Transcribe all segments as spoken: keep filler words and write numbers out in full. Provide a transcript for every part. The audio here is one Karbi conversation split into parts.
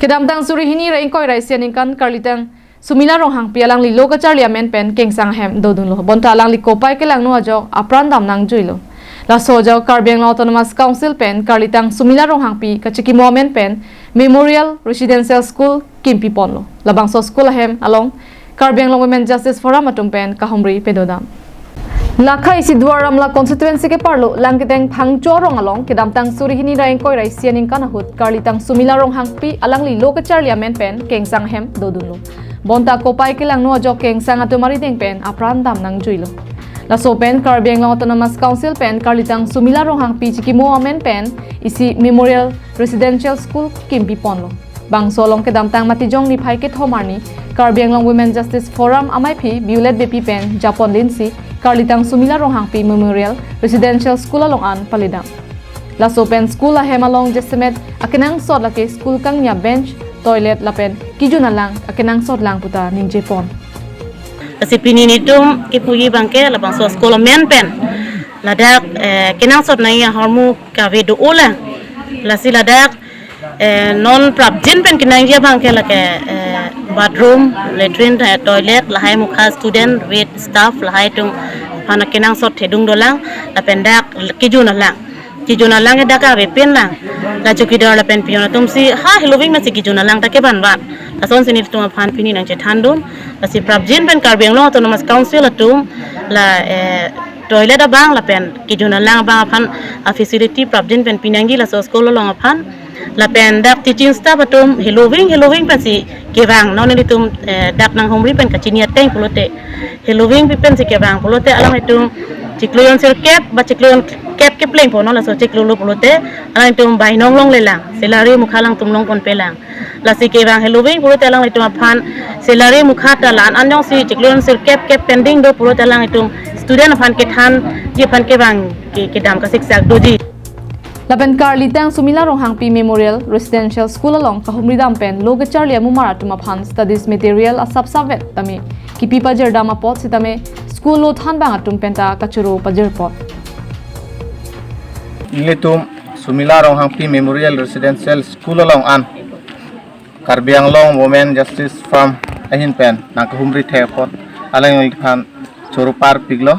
Kedamtang suri hini ra ingkoi ra isi aningkan Karlitang Sumila Ronghangpi alangli lo kacharli amen pen kengsang ahem dodunlo. Bonta alangli kopai kelangno ajok apran dam nangjuilo. Laso ajok Karbi Anglong Autonomous Council pen Karlitang Sumila Ronghangpi kachikimo amen pen Memorial Residential School kimpi ponlo. Labangso school ahem along Karbi Anglong Women Justice Forum atum pen kahumri pedodam. Lakha isi Duar Amla constituency keparlo Langketeng Phangcho arong along kedamtang suri hini ra ingkoi ra isi aningkan ahut Karlitang Sumila Ronghangpi alangli lo kacharli amen pen kengsang ahem dodunlo. Bonta kopai kelangno ajok kengsang atum arideng pen apran dam nangjuilo. Laso pen Karbi Anglong Autonomous Council pen Karlitang Sumila Ronghangpi chikimo amen pen isi Memorial Residential School kimpi ponlo. Bangso along kedamtang Matijong niphai kethom arni Karbi Anglong Women Justice Forum amaiphi Violet Beypi pen japon linsi Karlitang Sumila Ronghangpi Memorial Residential School along an paledam. Laso pen school ahem along jasemet akenangsot lake school kangnya bench, toilet lapen kejun alang akenangsot lang puta ningjepon. Lasi pini nelitum kipuji abangke labangso school amen pen ladak, eh, kenangsot nangji ahormu kave do-olang. Lasi ladak, eh, non prapjin pen kenangji abangke lake, eh, bathroom, latrine, eh, toilet, lahai mukha student, wait staff, lahai atum aphan kenangsot thedung dolang, lapen dak kejun alang. Kejun alang ke dak avepinlang. La chowkidar lapen peon atumsi ha heloving masi kejun alang ta kevanvan. Lasonsi nelitum aphan pini nangchethandun. Lasi prapjin pen Karbi Anglong Autonomous Council atum la, eh, toilet abang lapen kejun alang abang aphan a-facility prapjin pen pinangji laso school along aphan. Lapen dak teaching staff atum heloving heloving pensi kevang, non nelitum, eh, dak nanghumri pen kachini ateng pulote heloving pi pensi kevang pulote alanglitum chiklo jon sirkep ba chiklo jon kep kepleng po, non laso chiklolo pulote alanglitum bainong longlelang, salary mukha alangtum longponpelang. Lasi kevang heloving pulote alanglitum aphan salary mukha ta la-an an jongsi chiklo jon sirkep kep pending do pulote alanglitum student aphan kethanji aphan kevang ke, kedam kasiksak doji. Lapen Karlitang Sumila Ronghangpi Memorial Residential School along kahumri dam pen lo kacharli amumar atum aphan studies material asapsap vet tame kipi pajirdam apot sitame school lo thanbang atum penta kachoro pajirpon. Nelitum Sumila Ronghangpi Memorial Residential School along an Karbi Anglong Women Justice Forum ahin pen nangkahumri thek apot alangliphan choro parpiklo.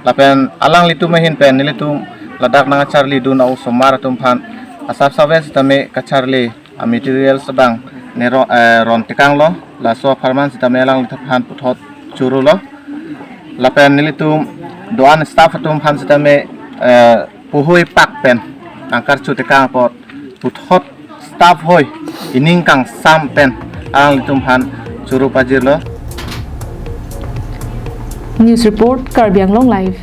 Lapen alanglitum ahin pen nelitum ladak nangcharlidun a-osomar atum aphan asapsap vet sitame kacharli a-materials abang ne ro-, eh, ron tekanglo. Laso apharman sitame alangliphan puthot chorolo. Lapen nelitum do-an staff atum aphan sitame, eh, puhui pak pen nangkarchu tekang apot puthot staff hoi ining kangsam pen alanglitum aphan choro pajirlo. News report, Karbi Anglong Live.